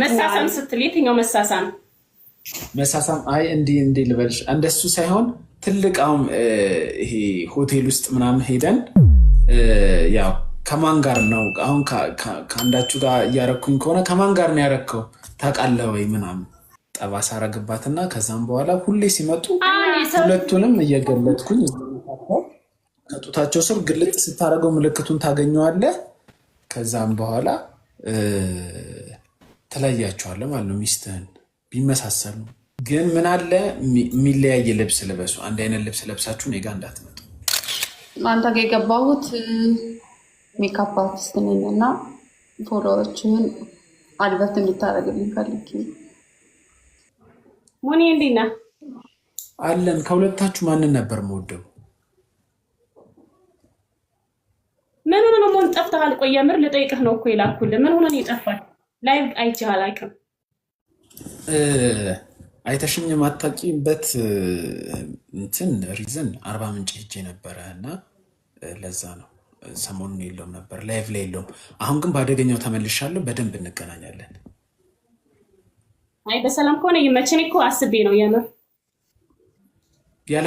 መሳሳም ስትል የትኛው መሳሳም? መሳሳም አይ እንዲህ እንዲህ ልበልሽ፣ እንደሱ ሳይሆን ትልቅ አሁን ይሄ ሆቴል ውስጥ ምናምን ሄደን ያው ከማን ጋር ነው አሁን ከአንዳችሁ ጋር እያረኩኝ ከሆነ ከማን ጋር ነው ያረከው ታውቃለህ ወይ ምናምን ጠባሳ አረግባትና ከዛም በኋላ ሁሌ ሲመጡ ሁለቱንም እየገለጥኩኝ ከጡታቸው ስር ግልጥ ስታደርገው ምልክቱን ታገኘዋለህ። ከዛም በኋላ ትለያቸዋለህ ማለት ነው። ሚስትህን ቢመሳሰሉ ግን ምን አለ የሚለያይ ልብስ ልበሱ። አንድ አይነት ልብስ ለብሳችሁ እኔ ጋ እንዳትመጡ። አንተ ጋ የገባሁት makeup artist ነኝ እና follower ኦችህን advert እንድታደርግልኝ ፈልጌ። ሙኒ እንዴት ነህ? አለን። ከሁለታችሁ ማንን ነበር የምወደው? ምን ሆነ ነው ሞን ጠፍተሃል? ቆይ የምር ልጠይቅህ ነው እኮ የላኩልህ። ምን ሆነ ነው የጠፋህ? Live አይቼህ አላውቅም። አይተሽኝ የማታውቂበት እንትን reason አርባ ምንጭ ሄጄ ነበረ እና ለዛ ነው ሰሞኑን የለውም ነበር፣ live ላይ የለውም። አሁን ግን በአደገኛው ተመልሻለሁ። በደንብ እንገናኛለን። አይ በሰላም ከሆነ ይመችህ። እኔ እኮ አስቤ ነው የምር። ያላ